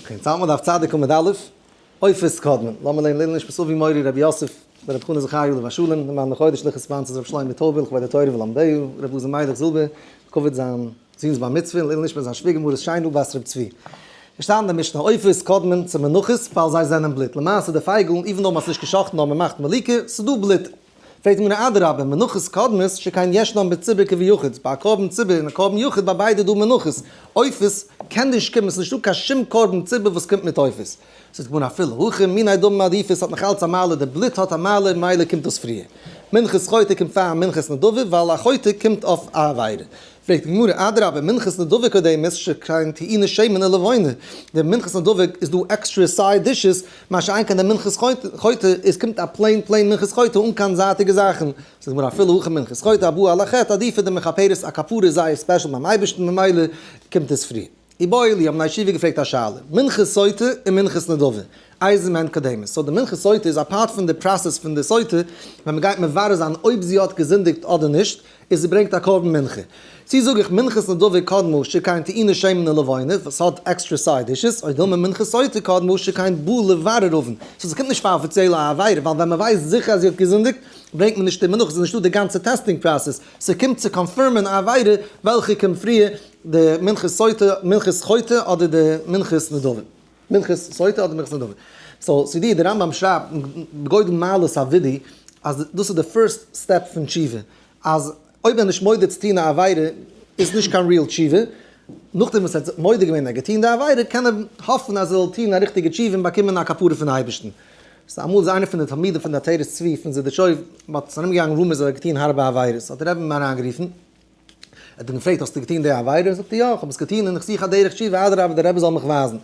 Okay, יעצט האלט מען דף צדיק עמוד א', עופות קודמין. לאמיר לערנען לעילוי נשמת אבי מורי רבי יוסף ברב חנא זכרי' עליו השלום, למען לחודש לכ' sponsors רבי שלמה טויבער לכבוד התורה ולמדיה, רבי אוזן מיילעך זילבער, לכבוד זיין זון'ס בר מצוה, און לעילוי נשמת זיין שוויגער מרת שיינדל בת רבי צבי. געשטאנען אין די משנה, עופות קודמין צו מנחות ווייל זיי זענען בלוט. למעשה די פייגל, even though מ'האט עס נישט גע'שחט'ן נאר מ'מאכט מליקה, ס'איז דא בלוט. פרעגט די גמרא אדרבה, מנחות קודמות שכן ישנן בציבור כביחיד, ביי א קרבן ציבור און א קרבן יחיד ביי ביידע איז דא מנחות, עופות קען נישט קומען, ס'איז נישטא קיין שום קרבן ציבור וואס קומט מיט עופות. זאגט די גמרא אפילו הכי מיני דמים עדיפות האט נאך אלץ א מעלה, די בלוט האט א מעלה ממילא קומט דאס פריער. מנחת חוטא קומט פאר מנחת נדבה ווייל א חוטא קומט אויף א עבירה. פרעגט די גמרא, אדרבה, מנחת נדבה קודמת שכן טעונה שמן ולבונה, די מנחת נדבה איז דא עקסטרע side dishes, מה שאין כן די מנחת חוטא איז קומט א plain plain מנחת חוטא אן קיין זייטיגע זאכן, זאגט די גמרא אפילו הכי מנחת חוטא הבאה על החטא עדיפא דמכפרת א כפרה איז זייער special ביים אייבערשטן ממילא קומט עס פרי. איבעיא להו האבן די ישיבה געפרעגט א שאלה, מנחת סוטה און מנחת נדבה, איזה מהן קודמת? So די מנחת סוטה איז א part פון די process פון די סוטה, ווען מ'גייט מברר זיין אויב זי האט געזינדיגט אדער נישט, איז זי ברענגט א קרבן מנחה. צי זאג איך מנחת נדבה קדמה שכן טעונה שמן ולבונה וואס האט extra side dishes, או דילמא מנחת סוטה קדמה שכן באה לברר עון. So ס'קומט נישט פאר אפיציעלע עבירה, ווייל ווען מ'ווייסט זיכער אז זי האט געזינדיגט, ברענגט מען נישט די מנחה, ס'איז נישטא די גאנצע testing process, ס'קומט צו confirm ען א עבירה וועלכע קומט פריער, די מנחת סוטה, מנחת חוטא אדער די מנחת נדבה. מנחת סוטה אדער מנחת נדבה. So ס'איז די רמב ם שרייבט בגודל מעלת הווידוי אז דאס איז די first step פון תשובה. אז אויב ער איז נישט מודה צו טון א עבירה איז נישט קיין real תשובה. נאכדעם וואס ער האט מודה געווען ער האט געטון די עבירה קען ער האפן אז ער זאל טון א ריכטיגע תשובה און באקומען א כפרה פון אייבערשטן. ס'איז אמאל איז איינער פון די תלמידים פון די עטרת צבי פון זידיטשויב מ'האט ס'איז ארומגעגאנגען rumors אז ער האט געטון הארבע עבירות האט דער רבי אים אריינגערופן. ער האט אים געפרעגט האסטו געטון די עבירה? זאגט ער יא, איך האב עס געטון און איך זוך א דרך תשובה, אדרבה דער רבי זאל מיך ווייזן.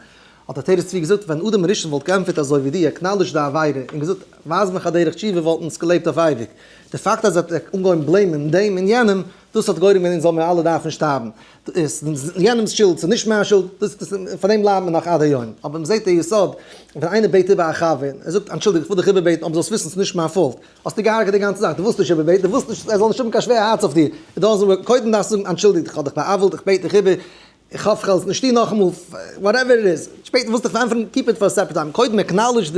האט דער עטרת צבי געזאגט, ווען אדם הראשון וואלט געענטפערט אזוי ווי דו, acknowledge די עבירה און געזאגט ווייז מיך א דרך תשובה וואלטן אונז געלעבט אויף אייביג. די פאקט אז ער האט אנגעהויבן blame ען דעם און יענעם, דאס האט גורם געווען אונז זאל מיר אלע דארפן שטארבן. איז יענעמ'ס שולד, ס'איז נישט מיין שולד, דאס דאס פאר דעם ליידט מען נאך עד היום. אבער מ'זעט די יסוד, ווען איינער בעט איבער א חבר, ער זאגט אנטשולדיג איך וויל דיך איבערבעטן אבער זאלסט וויסן ס'איז נישט מיין fault, האסטו געהארגעט די גאנצע זאך, דו ווילסט נישט איבערבעטן, דו ווילסט נישט ער זאל נישט האבן קיין שווער הארץ אויף דיר, דו זאלסט זאגן, קודם דארפסטו זאגן אנטשולדיגט איך האב דיך בא'עוול'ט, איך בעט דיך איבער, איך האף כ'וועל עס נישט טון נאכאמאל, whatever it is, שפעטער ווילסט דיך פארענטפערן, keep it for separate time, קודם acknowledge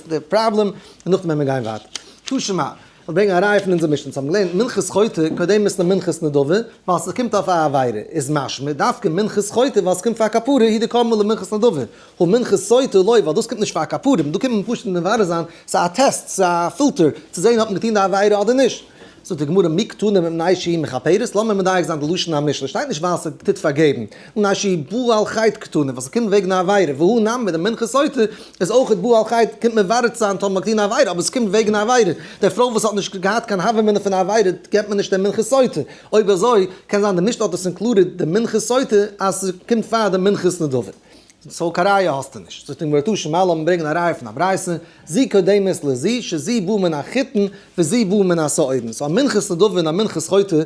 די פראבלעם, און נאכדעם וועלן מיר גיין ווייטער. תא שמע, כ'וועל ברענגען א ראיה פון אונזער משנה, אונז האבן געלערנט מנחת חוטא קודמת למנחת נדבה, ווייל ס'קומט אויף א עבירה, איז משמע דווקא מנחת חוטא ווייל ס'קומט פאר כפרה הוא דקדמה למנחת נדבה, הא מנחת סוטה לא, ווייל דאס קומט נישט פאר כפרה, דא קומט מען פשוט מברר זיין, ס'איז א טעסט, ס'איז א פילטער, צו זען האט מען געטון די עבירה אדער נישט. זאגט די גמרא מי קתני מפני שהיא מכפרת, לאמיר מדייק זיין די לשון המשנה, שטייט נישט ווייל ס'טוט פארגעבן, מפני שהיא באה על חטא קתני, ווייל ס'קומט וועגן א עבירה, והא נמי די מנחת סוטה איז אויכעט באה על חטא, קומט מברר צו זיין טאמער מ'האט געטון א עבירה, אבער ס'קומט וועגן א עבירה, די פרוי וואס האט נישט געהאט קיין הוה אמינא פון א עבירה געבט מען נישט די מנחת סוטה, אויב אזוי קען זיין די משנה האט עס included די מנחת סוטה אז ס'קומט פאר די מנחת נדבה. So קיין ראיה האסטו נישט. זאגט די גמרא תא שמע לאמיר ברענגען א ראיה פון א ברייתא, זו קודמת לזו שזו באה מן החיטין וזו באה מן השעורים. So א מנחת נדבה און א מנחת חוטא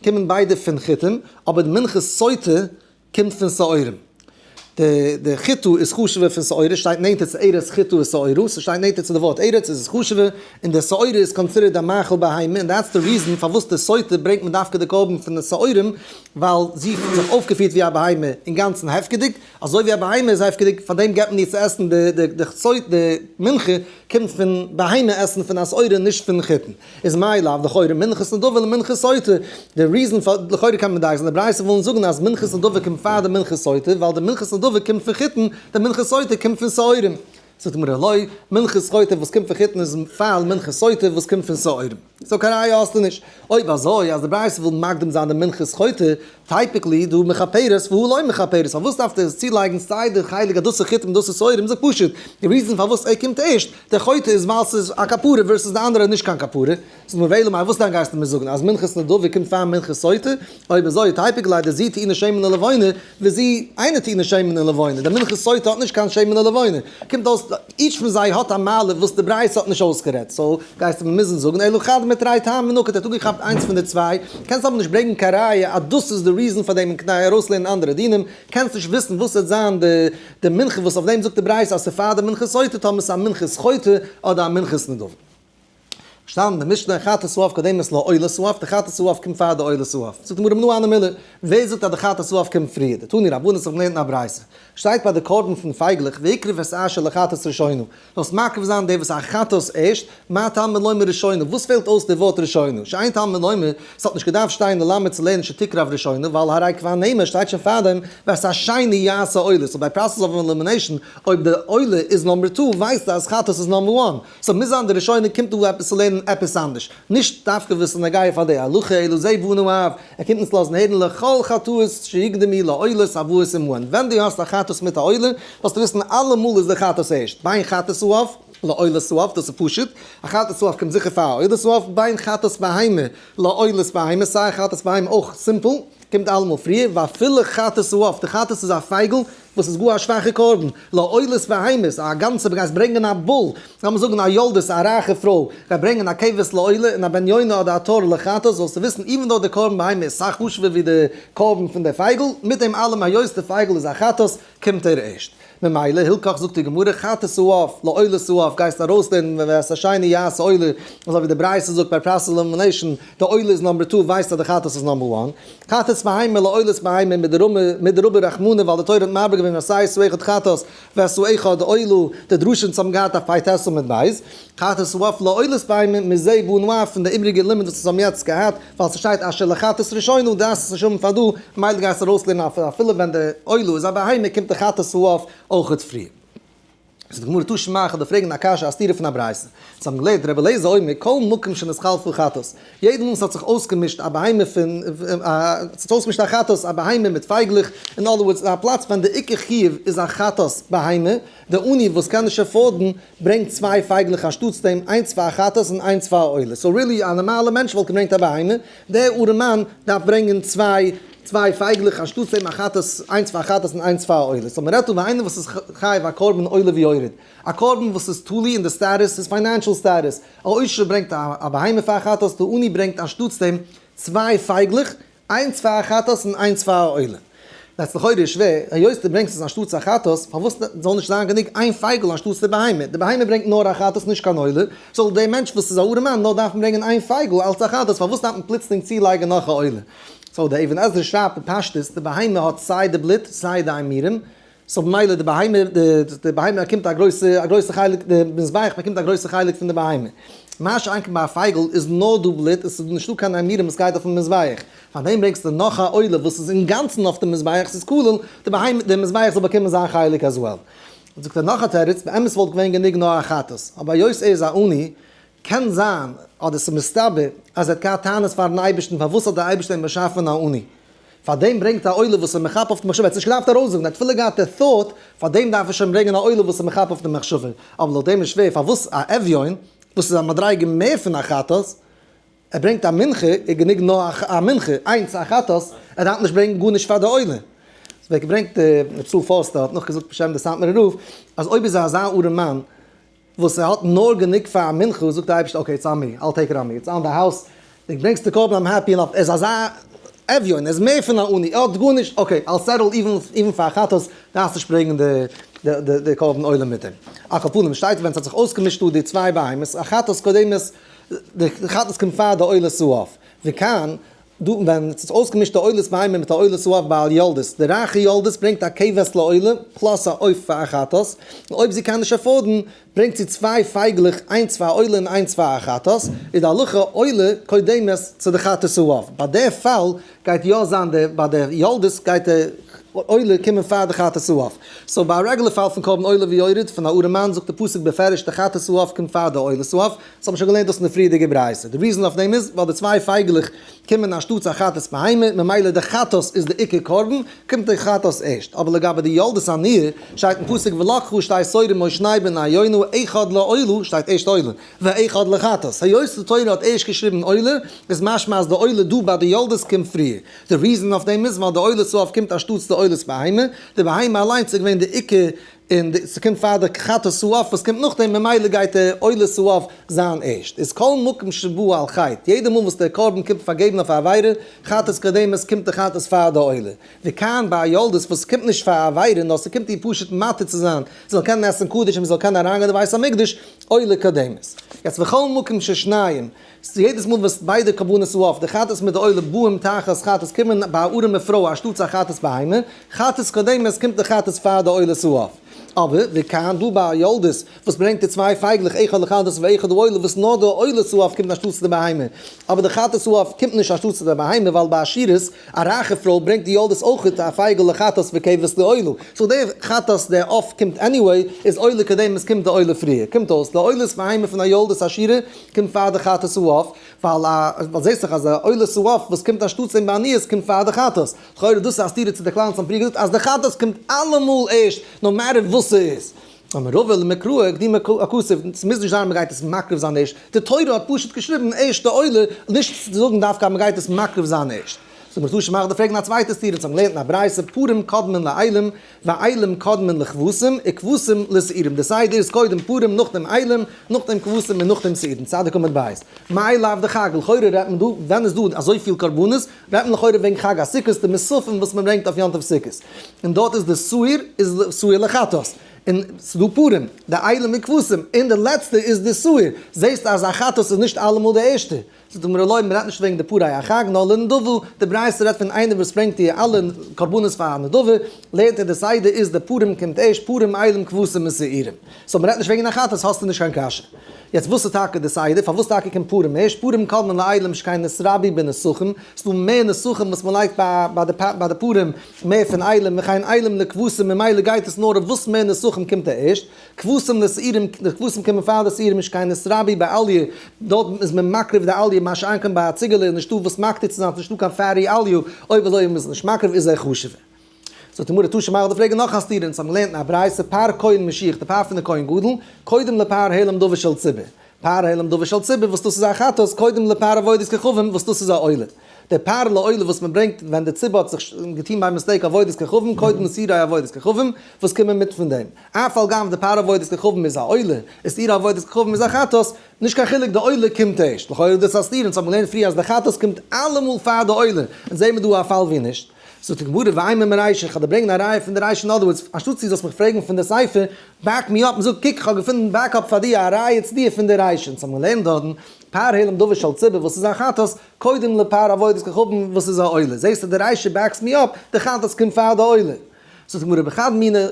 קומען ביידע פון חיטים, אבער די מנחת סוטה קומט פון שעורים. די חיטה איז חשוב'ער פון שעורה, שטייט נענטער צו ארץ חיטה ושעורה, ס'שטייט נענטער צו די ווארט ארץ איז עס חשוב'ער, און די שעורה איז considered א מאכל בהמה, און that's די reason פארוואס די סוטה ברענגט מען דווקא די קרבן פון די שעורים, ווייל זי האט זיך אויפגעפירט ווי א בהמה, אינגאנצן הפקר'דיג, אזוי ווי א בהמה איז הפקר'דיג, פאר דעם געבט מען איר צו עסן די די די סוטה, די מנחה קומט פון בהמה עסן פון א שעורה נישט פון חיטין, איז מאי לאו לכאורה מנחת נדבה למנחת סוטה, די reason פאר, לכאורה קען מען מדייק זיין, די ברייתא ווילן זאגן אז מנחת נדבה קומט פאר די מנחת סוטה, ווייל די מנחת נדבה קומט פון חיטין, די מנחת סוטה קומט פון שעורים. זאגט די גמרא לא, מנחת חוטא וואס קומט פון חיטין איז פאר מנחת סוטה וואס קומט פון שעורים. So קיין ראיה האסטו נישט. אויב אזוי אז די ברייתא וויל מקדים זיין די מנחת חוטא, typically דא מכפרת והא לא מכפרת, פארוואס דארף ער עס צולייגן סיי די חלק אז דאס איז חיטים און דאס איז שעורים, זאג פשוט, די reason פארוואס ער קומט ערשט, די חוטא איז ווייל ס'איז א כפרה versus די אנדערע איז נישט קיין כפרה. זאגט מיר ואלא מאי וואס דען גייסטו מיר זאגן אז מנחת נדבה קומט פאר מנחת סוטה? אויב אזוי typically דזו טעונה שמן ולבונה וזו אינה טעונה שמן ולבונה, די מנחת סוטה האט נישט קיין שמן ולבונה, קומט אויס each פון זיי האט א מעלה וואס די ברייתא האט נישט אויסגערעדט, so גייסטו מיר מוזן זאגן אלא חד מתרי טעמי נקט ער האט אפגעכאפט איינס פון די צוויי, קענסט אבער נישט ברענגן קיין ראיה אז דאס איז די reason פאר דעם און כדי ארויסלערנען אנדערע דינים, קענסט נישט וויסן וואס וועט זיין די מנחה וואס אויף דעם זאגט די ברייתא אז ס'איז פאר די מנחת סוטה טאמער ס'איז א מנחת חוטא אדער א מנחת נדבה. שטאנען אין די משנה, חטאת העוף קודמת לעולת העוף, די חטאת העוף קומט פאר די עולת העוף. זאגט די גמרא מנא הני מילי, ווער זאגט אז די חטאת העוף קומט פריער? דתנו רבנן האט זיך געלערנט אין א ברייתא. שטייט ביי די קרבן פון פייגלעך, והקריב את אשר לחטאת ראשונה, זאלסט מקריב זיין די וואס א חטאת ערשט, מה תלמוד לומר ראשונה, וואס פעלט אויס די ווארט ראשונה, שאין תלמוד לומר, ס'האט נישט געדארפט שטיין ללמד צו לערנען שתקרב ראשונה, ווייל הרי כבר נאמר שטייט שוין פארדעם ואת השני יעשה עולה, so ביי process of elimination אויב די עולה איז number two ווייסטו אז חטאת איז number one, so מוז זיין די ראשונה קומט דא עפעס צו לערנען עפעס אנדערש, נישט דווקא וואס איז נוגע פאר די הלכה אלא זה בנה אב, ער קומט אונז לאזן הערן לכל חטאות שיקדמו לעולות הבאות עמהן, ווען דו האסט א חטאת מיט א עולה זאלסטו וויסן אלעמאל איז די חטאת ערשט, בין חטאת העוף לעולת העוף, דאס איז פשוט, א חטאת העוף קומט זיכער פאר א עולת העוף, בין חטאת בהמה לעולת בהמה, סיי חטאת בהמה אויך simple, קומט אלעמאל פריער, ואפילו חטאת העוף, די חטאת איז א פייגל וואס איז גאר א שוואכע קרבן, לעולת בהמות, א גאנצע גייסט ברענגען א bull, לאמיר זאגן א יולדת א רייכע פרוי, גייט ברענגען א כבש לעולה און א בן יונה אדער א תור לחטאת, זאלסטו וויסן even though די קרבן בהמה איז סאך חשוב'ער ווי די קרבן פון די פייגל, מיט דעם אלעם היות די פייגל איז א חטאת, קומט ער ערשט. ממילא הילכך זאגט די גמרא חטאת העוף לעולת העוף גייסט ארויסלערנען ווען ואת השני יעשה עולה, אזוי ווי די ברייתא זאגט ביי process elimination, די עולה איז number two ווייסט אז די חטאת איז number one. חטאת בהמה לעולת בהמה מדרבה רחמנא ווייל די תורה האט מרבה געווען ועשה את האחד חטאת ואת האחד עולה, די דרשה אונז האבן געהאט אויף פ"ט עמוד ב', חטאת העוף לעולת בהמה מזה באנו אף פון די איבריגע לימוד וואס אונז האבן יעצט געהאט, ווייל ס'שטייט אשר לחטאת ראשונה דארפסט עס נישט האבן פאר דא, ממילא גייסטו ארויסלערנען אפילו ווען די עולה איז א בהמה קומט די חטאת העוף אויכעט פריער. זאגט די גמרא תא שמע כ'וועל דיר פרעגן א קשיא א סתירה פון א ברייתא. אונז האבן געלערנט רבי אליעזר אומר כל מקום שנתחלפו חטאת, יעדן מאל ס'האט זיך אויסגעמישט א בהמה פון ס'האט זיך אויסגעמישט א חטאת א בהמה מיט פייגלעך, in other words א פלאץ ווען די עיקר חיוב איז א חטאת בהמה, די עני וואס קען נישט afford ן ברענגט צוויי פייגלעך אנשטאטס דעם, איינס פאר א חטאת און איינס פאר א עולה, so really א נארמאלע מענטש וואלט געברענגט א בהמה, דער ארעמאן דארף ברענגען צוויי צוויי פייגלעך אנשטאטס דעם א חטאת, איינס פאר א חטאת און איינס פאר א עולה, so מ'רעדט דא ביי איינער וואס איז חייב א קרבן עולה ויורד, א קרבן וואס איז תלוי אין די status, his financial status, א עושר ברענגט א בהמה פאר א חטאת, די עני ברענגט אנשטאטס דעם צוויי פייגלעך, איינס פאר א חטאת און איינס פאר א עולה. דאס איז לכאורה שווער, היות דו ברענגסט עס אנשטאטס א חטאת, פארוואס זאל נישט זיין גענוג איין פייגל אנשטאטס די בהמה? די בהמה ברענגט נאר א חטאת נישט קיין עולה, זאל דער מענטש וואס איז א ארעמאן נאר דארפן ברענגען איין פייגל אלץ א חטאת, פארוואס דארף מען פלוצלינג צולייגן נאך א עולה? so די אבן עזרא שרייבט בפשטות, די בהמה האט סיי די בלוט סיי די אימורים, so במילא די בהמה, די בהמה באקומט א גרויסע, א גרויסע חלק, די מזבח באקומט א גרויסע חלק פון די בהמה. מה שאין כן ביי א פייגל איז נאר דא בלוט, עס איז נישטא קיין אימורים וואס גייט אויפן מזבח. פארדעם ברענגסטו נאך א עולה וואס איז אינגאנצן אויף די מזבח, ס'איז כולל די בהמה, די מזבח זאל באקומען זיין חלק as well. זאגט ער נאך א תירוץ, באמת וואלט געווען גענוג נאר א חטאת, אבער היות ער איז א עני, קען זיין, אדער ס'איז מסתבר, אז ער האט געהאט טענות פארן אייבערשטן פארוואס האט דער אייבערשטער אים באשאפן א עני. פאר דעם ברענגט א עולה וואס איז מכפר אויף די מחשבה, ער האט עס נישט געדארפט ארויסזאגן, ער האט אפילו געהאט די thought, פאר דעם דארף ער שוין ברענגען א עולה וואס איז מכפר אויף די מחשבה. אבער לויט דעם איז שווער פארוואס א אביון, וואס איז א מדריגה מער פון א חטאת, ער ברענגט א מנחה, איז גענוג נאר א מנחה, איינס א חטאת, ער דארף נישט ברענגען גארנישט פאר די עולה. ס'ווערט געברענגט, ר' ישראל פארסטער האט נאכגעזאגט בשם די סאטמארער רב, אז אויב איז ער אזא ארעם מאן, וואס ער האט נאר גענוג פאר א מנחה, זאגט דער אייבערשטער okay it's on me, I'll take it on me, it's on the house, דו ברענגסט די קרבן I'm happy enough, ער איז אזא אביון, ער איז מער פון א עני, ער האט גארנישט, okay, I'll settle even פאר א חטאת, דארפסט נישט ברענגען די קרבן עולה מיט דעם. על כל פנים, שטייט ווען ס'האט זיך אויסגעמישט דא די צוויי בהמות, א חטאת קודמת, די חטאת קומט פאר די עולת העוף, וכאן דא ווען ס'איז אויסגעמישט די עולת בהמה מיט א עולת העוף בעל יולדת, די רייכע יולדת ברענגט א כבש לעולה plus א עוף פאר א חטאת, און אויב זי קען נישט afford ן ברענגט זי צוויי פייגלעך איינס פאר א עולה און איינס פאר א חטאת, איז די הלכה עולה קודמת צו די חטאת העוף, ביי די פאל גייט יא זיין די ביי די יולדת גייט די עולה קומען פאר די חטאת העוף, so ביי א רעגולער פאל פון קרבן עולה ויורד פון א ארעמאן זאגט די פסוק בפירוש די חטאת העוף קומט פאר די עולת העוף, דאס האבן מיר שוין געלערנט דאס אין די פריערדיגע ברייתא. די reason אויף דעם איז ווייל די צוויי פייגלעך קומען אנשטאטס א חטאת בהמה, ממילא די חטאת איז די עיקר קרבן, קומט די חטאת ערשט. אבער לגבי די יולדת עניה, שטייט אין פסוק ולקחו שתי תורים או שני בני יונה אחד לעולה, שטייט ערשט עולה, ואחד לחטאת. היות די תורה האט ערשט געשריבן עולה, איז משמע אז די עולה דא ביי די יולדת קומט פריער. די reason אויף דעם איז ווייל די עולת העוף קומט אנשטאטס די עולת בהמה, די בהמה אליינס איז געווען די עיקר. און ס'קומט פאר די חטאת העוף וואס קומט נאכדעם, ממילא גייט די עולת העוף זיין ערשט. איז כל מקום שבא על חטא, יעדע מאל וואס דער קרבן קומט פארגעבן אויף א עבירה, חטאת קודמת, קומט די חטאת פאר די עולה. וכאן ביי א יולדת וואס קומט נישט פאר א עבירה נאר ס'קומט איר פשוט מתיר צו זיין זי זאל קענען עסן קדשים און זי זאל קענען אריינגיין אין בית המקדש, עולה קודמת. יעצט וכל מקום ששניהם, יעדעס מאל וואס ביידע קרבנות העוף, די חטאת מיט די עולה באים תחת חטאת קומען ביי א ארעמע פרוי אנשטאטס א חטאת בהמה, חטאת קודמת קומט די חטאת פאר די עולת העוף. אבער, וכאן דא ביי א יולדת וואס ברענגט די צוויי פייגלעך אחד לחטאת ואחד לעולה וואס נאר די עולת העוף קומט אנשטאטס די בהמה, אבער די חטאת העוף קומט נישט אנשטאטס די בהמה ווייל ביי עשירות, א רייכע פרוי ברענגט די יולדת אויכעט א פייגל לחטאת וכבש לעולה, so די חטאת די עוף קומט anyway, איז עולה קודמת קומט די עולה פריער, קומט אויס די עולת בהמה פון א יולדת עשירה קומט פאר די חטאת העוף, ווייל א ווייל זעסט דאך אז די עולת העוף וואס קומט אנשטאטס אים בעניות קומט פאר די חטאת, לכאורה דאס איז א סתירה צו די כלל אונז האבן פריער געזאגט אז די חטאת קומט אלעמאל ערשט no matter וואס ס'איז. אמר רבא למקראי הקדימו הכתוב, ס'מוז נישט זיין אז מ'גייט עס מקריב זיין ערשט, די תורה האט פשוט געשריבן ערשט די עולה, נישט צו זאגן דווקא אז מ'גייט עס מקריב זיין ערשט. זאגט מר תא שמע, כ'דארף פרעגן א צווייטע סתירה, אונז האבן געלערנט אין א ברייתא פרים קודמין לאילים, ואילים קודמין לכבשים, וכבשים לשעירים, די סדר איז קודם פרים נאכדעם אילים, נאכדעם כבשים און נאכדעם שעירים, צדיק עמוד בית. מאי לאו דחג, לכאורה רעדט מען דא, ווען איז דא אזויפיל קרבנות, רעדט מען לכאורה וועגן חג הסוכות, די מוספים וואס מען ברענגט אויף יום טוב סוכות, און דארט איז די שעיר איז שעיר לחטאת, און ס'דא פרים, די אילים און כבשים, און די לעצטע איז די שעיר, זעסט אז א חטאת איז נישט אלעמאל די ערשטע. זאגט די גמרא לא, מען רעדט נישט וועגן די פרי החג, נאר לנדבה, די ברייתא רעדט פון איינער וואס ברענגט די אלע קרבנות פאר א נדבה, לערנט ער די סדר איז די פרים קומט ערשט, פרים אילים כבשים און שעירים. so מען רעדט נישט וועגן א חטאת האסטו נישט קיין קשיא. יעצט וואס איז טאקע די סדר? פארוואס טאקע קומט פרים ערשט? פרים קודמין לאילים שכן נתרבו בנסכים, ס'דא מער נסכים וואס מען לייגט ביי די פרים מער פון אילים, וכן אילים לכבשים ממילא גייט עס נאר אויף וואס מער נסכים קומט ער ערשט, כבשים לשעירים, די כבשים קומען פאר די שעירים שכן נתרבו באליה, דארט איז מען מקריב די אליה, מה שאין כן ביי א ציגעלע איז נישטא וואס מקטיר צו זיין, ס'נישטא קיין fatty אליה, אויב אזוי איז מען עס נישט מקריב איז ער חשוב'ער. זאגט די גמרא תא שמע כ'דארף פרעגן נאך א סתירה, אונז האבן געלערנט אין א ברייתא פר כהן משיח די פר פון די כהן גדול, קודם לפר העלם דבר של ציבור, פר העלם דבר של ציבור וואס דאס איז א חטאת, קודם לפר עבודת כוכבים וואס דאס איז א עולה. די פר לעולה וואס מען ברענגט ווען די ציבור האט זיך געטון by mistake עבודת כוכבים, קודם לשעירי עבודת כוכבים וואס קומען מיט פון דעם. אף על גב די פר עבודת כוכבים איז א עולה, און שעירי עבודת כוכבים איז א חטאת, נישט קיין חילוק די עולה קומט ערשט, לכאורה איז דאס א סתירה, אונז האבן געלערנט פריער אז די חטאת קומט אלעמאל פאר די עולה, אונז זעהן מיר דא א פאל ווי נישט. זאגט די גמרא ואימא מרישא, איך וועל דיר ברענגען א ראיה פון די רישא in other words, אנשטאט דו זאלסט מיך פרעגן פון די סיפא, back me up און זאג קוק איך האב געפונען back up פאר דיר א ראיה צו דיר פון די רישא, אונז האבן געלערנט דארטן פר העלם דבר של ציבור וואס איז א חטאת, קודם לפר עבודת כוכבים וואס איז א עולה, זעסט אז די רישא backs me up, די חטאת קומט פאר די עולה. זאגט די גמרא בחד מינא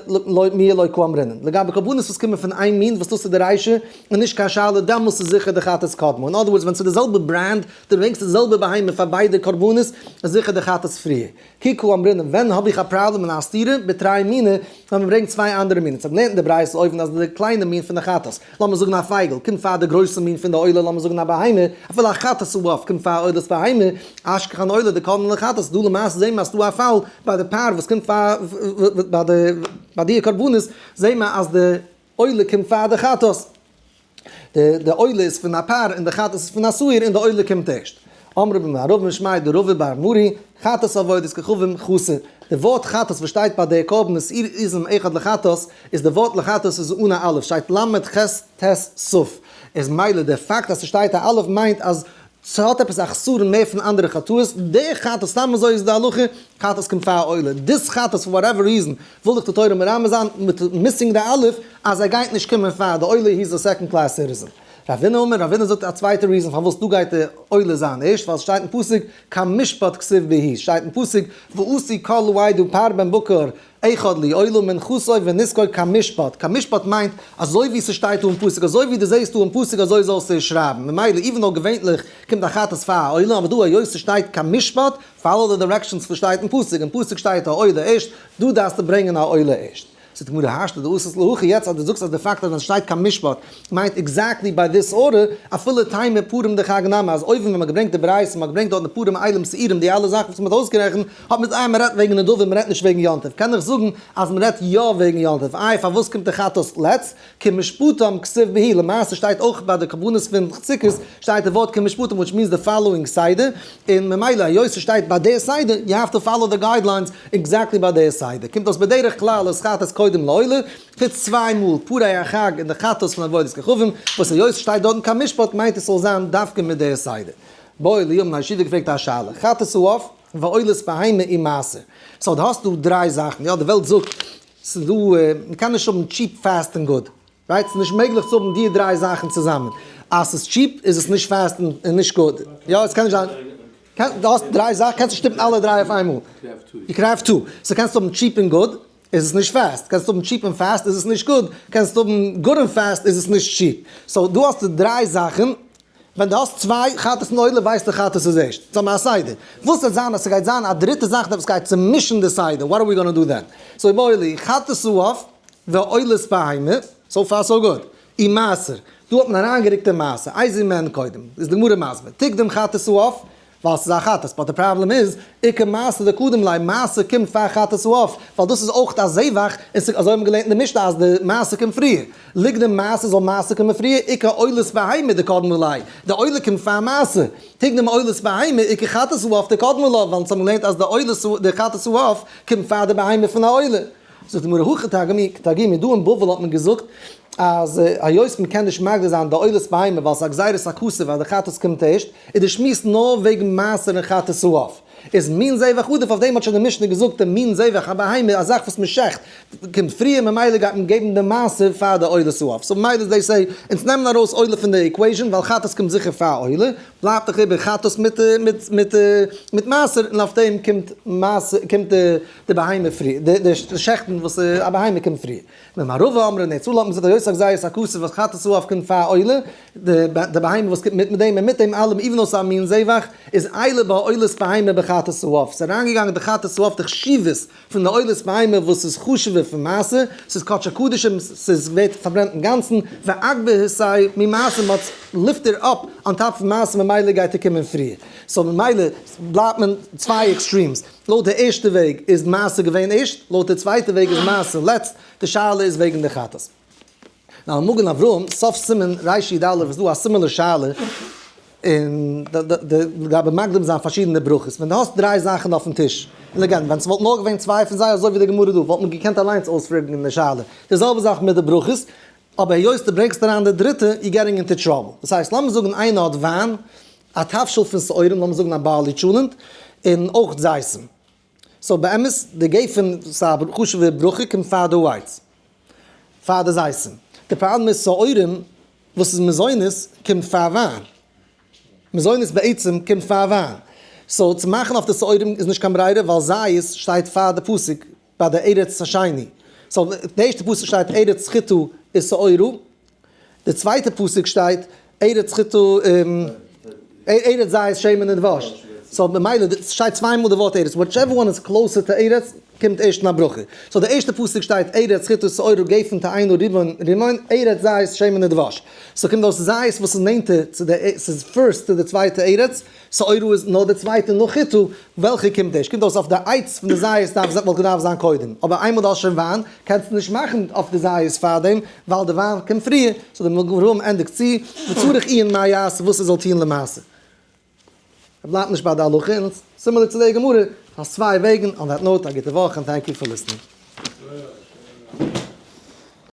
מיהא לא קאמרינן, לגבי קרבנות וואס קומען פון איין מין וואס דאס איז די רישא, איז נישט קיין שאלה דעמאלס איז זיכער די חטאת קדמה, in other words ווען ס'איז די זעלבע brand, דו ברענגסט די זעלבע בהמה פאר ביידע קרבנות, איז זיכער די חטאת פריער. כי קאמרינן, ווען האב איך א פראבלעם אין א סתירה, בתרי מיני, ווען מ'ברענגט צוויי אנדערע מינים, ס'האט געלערנט אין די ברייתא אויבן אז די קליינע מין פון די חטאת, לאמיר זאגן א פייגל, קומט פאר די גרויסע מין פון די עולה, לאמיר זאגן א בהמה, אפילו א חטאת העוף קומט פאר עולת בהמה, אשכחן עולה דקדמה לחטאת, דא למעשה זעהן מיר אז ס'דא א פאל ביי די פר וואס קומט פאר ביי די ביי די קרבנות, זעהן מיר אז די עולה קומט פאר די חטאת, די די עולה איז פון א פר און די חטאת איז פון א שעיר און די עולה קומט ערשט. אמרי במערבא משמיה דרבא בר מרי, חטאת עבודת כוכבים חסר. די ווארט חטאת וואס שטייט ביי די קרבן שעיר עזים אחד לחטאת, איז די ווארט לחטאת איז אן א אלף, שטייט למד ח ט ת'. איז מילא די פאקט אז ס'שטייט א אלף מיינט אז ס'האט עפעס א חסרון מער פון אנדערע חטאות, די חטאת סתם אזוי איז די הלכה, חטאת קומט פאר עולה, דאס חטאת for whatever reason וויל דיך די תורה מרמז זיין מיט missing די אלף אז ער גייט נישט קומען פאר די עולה he is a second class citizen. רבינא אמר, רבינא זאגט א צווייטע reason פארוואס דא גייט די עולה זיין ערשט, ווייל ס'שטייט אין פסוק כמשפט כתיב בהו, שטייט אין פסוק ועשו כל העדה פר בן בקר אחד לעולה מנחתו ונסכו כמשפט, כמשפט מיינט אזוי ווי ס'שטייט דא אין פסוק, אזוי ווי דו זעסט דא אין פסוק אזוי זאלסטו עס שרייבן, ממילא even though געווענליך קומט א חטאת פאר א עולה, אבער דא היות ס'שטייט כמשפט, follow די directions וואס שטייט אין פסוק, אין פסוק שטייט א עולה ערשט, דא דארפסטו ברענגען א עולה ערשט. זאגט די גמרא השתא דאתית להכי, יעצט אז דו זאגסט אז די פאקט אז ווען ס'שטייט כמשפט מיינט exactly by this order, אפילו תימא פרים דחג נמי, אז אויבן ווען מ'האט געברענגט די ברייתא, מ'האט געברענגט דארט די פרים אילים שעירים די אלע זאכן וואס מ'האט אויסגערעכנט, האט מיט איי מ'רעדט וועגן נדבה מ'רעדט נישט וועגן יום טוב, קען איך זאגן אז מ'רעדט יא וועגן יום טוב, איי פארוואס קומט די חטאת לעצט, כמשפטם כתיב בהו, למעשה שטייט אויך ביי די קרבנות פון סוכות שטייט די ווארט כמשפטם which means the following סדר, און ממילא היות ס'שטייט ביי די סדר, you have to follow the guidelines exactly ביי די סדר, קומט אויס בדרך כלל איז חטאת. קודם לעולה, חוץ צוויי מאל, פרי החג און די חטאת פון עבודת כוכבים, וואס היות ס'שטייט דארטן קיין משפט מיינט עס זאל זיין דווקא מיט די סדר. איבעיא להו, האבן א ישיבה געפרעגט א שאלה, חטאת העוף ועולת בהמה ומעשר. so דו האסט דא דריי זאכן, יא די וועלט זאגט ס'איז דא, מ'קען נישט האבן cheap fast און good. Right? ס'איז נישט מעגליך צו האבן די דריי זאכן צוזאמען. אז ס'איז cheap איז עס נישט fast און נישט good. יא, עס קען נישט זיין. דו האסט דריי זאכן, קענסט נישט שטופן אלע דריי אויף איינמאל. You can have two. So קענסט האבן cheap און good, איז עס נישט fast. קענסט האבן cheap און fast, איז עס נישט good. קענסט האבן good און fast, איז עס נישט cheap. So דא האסטו דריי זאכן. ווען דו האסט צוויי חטאת און עולה ווייסטו חטאת איז ערשט. So האבן מיר א סדר. וואס וועט זיין אז ס'גייט זיין א דריטע זאך וואס גייט צומישן די סדר? What are we gonna do then? So איבעיא להו, חטאת העוף ועולת בהמה, so far so good. ומעשר, דא האט מען אריינגערוקט די מעשר, איזו מהן קודם, איז די גמרא מסביר, תקדים חטאת העוף, ווייל ס'איז א חטאת, but די פראבלעם איז, איכא מעשר דקדים ליה, מעשר קומט פאר חטאת העוף, ווייל דאס איז אויך א זבח, און ס'איז אזוי האט מען געלערנט אין די משנה אז די מעשר קומט פריער, ליקדם מעשר זאל מעשר קומען פריער, איכא עולת בהמה דקדמה ליה, די עולה קומט פאר מעשר, תקדים עולת בהמה, איכא חטאת העוף דקדמה לה, ווייל אונז האבן געלערנט אז די עולת, די חטאת העוף קומט פאר די בהמה פון א עולה. זאגט די גמרא הכי תרגימו, דא אין בבל האט מען געזאגט אז היות מען קען נישט מגדיר זיין די עולת בהמה ווייל ס'איז א גזירת הכתוב אז די חטאת קומט ערשט, איז די שמועס נאר וועגן מעשר און חטאת העוף. איז מין זבח עדיף, אויף דעם האט שוין די משנה געזאגט די מין זבח הבהמה, א זאך וואס מען שעכט קומט פריער ממילא גייט מען געבן די מעשר פאר די עולת העוף. So ממילא איז דאס אונז נעמען ארויס עולה פון די equation ווייל חטאת קומט זיכער פאר עולה, בלייבט דאך איבער חטאת מיט מיט מיט מעשר און אויף דעם קומט מעשר קומט די די בהמה פרי, די שעכטן וואס א בהמה קומט פריער. במערבא אמרי נצא לאט מ'זאגט היות הגזירת הכתוב וואס חטאת העוף קומט פאר עולה, די בהמה וואס קומט מיט מיט דעם און מיט דעם אלעם even though ס'איז א מין זבח, איז עיילה בה עולת בהמה בחטאת העוף, ס'איז אריינגעגאנגען די חטאת העוף די חשיבות פון די עולת בהמה וואס איז חשוב'ער פון מעשר, ס'איז קדשי קדשים, ס'איז ווערט פארברענט אינגאנצן, ואגבהתיה ממעשר מ'האט lift ער up on top פון מעשר ממילא גייט ער קומען פריער, so ממילא בלייבט מען צוויי extremes. לויט די ערשטע וועג איז מעשר געווען ערשט, לויט די צווייטע וועג איז מעשר לעצט, די שאלה איז וועגן די חטאת. נאר אין מגן אברהם, סוף סימן רי"א איז דא א similar שאלה, און לגבי מקדים זיין פארשידענע ברכות, ווען דו האסט דריי זאכן אויפן טיש, און again, ווען ס'וואלט נאר געווען צוויי פון זיי אזוי ווי די גמרא דא, וואלט מען געקענט אליינס אויספרעגן די שאלה. די זעלבע זאך מיט די ברכות, אבער היות דו ברענגסט אריין די דריטע, you getting into trouble. דאס הייסט, לאמיר זאגן איינער האט וויין, א תבשיל פון שעורים, לאמיר זאגן א barley טשולענט, און אויך זיתים. So באמת, די גפן, ס'איז א חשוב'ע ברכה, קומט פאר די ווייץ. פאר די זיתים. די פראבלעם איז שעורים, וואס איז מזונות, קומט פאר וויין. מזונות בעצם קומט פאר וויין. So צו מאכן אויף די שעורים איז נישט קיין ברירה, ווייל זית שטייט פאר די פסוק ביי די ארץ השני. So די ערשטע פסוק שטייט ארץ חיטה איז שעורה, די צווייטע פסוק שטייט ארץ חיטה ארץ זית שמן ודבש. So ממילא שטייט צוויי מאל די ווארט ארץ, whichever one is closer to ארץ קומט ערשט אין א ברכה. So די ערשטע פסוק שטייט ארץ חיטה שעורה גפן תאנה רימון רימון ארץ זית שמן ודבש. So קומט אויס זית וואס איז נענטער צו די ס'איז first צו די צווייטע ארץ, שעורה איז נאר די צווייטע נאך חיטה, וועלכע קומט ערשט? קומט אויס אויף די עץ פון די זית דארף זיין וואלט געדארפט זיין קודם, אבער איינמאל דו האסט שוין וויין קענסטו נישט מאכן אויף די זית פארדעם ווייל די וויין קומט פריער, so די מגן אברהם ענדיגט צו, וצריך עיון מה יעשה וואס ער זאל טון למעשה. ער בלייבט נישט ביי די הלכה, און similar צו די גמרא, האסט צוויי וועגן, on that note א גוטע וואך און thank you for listening.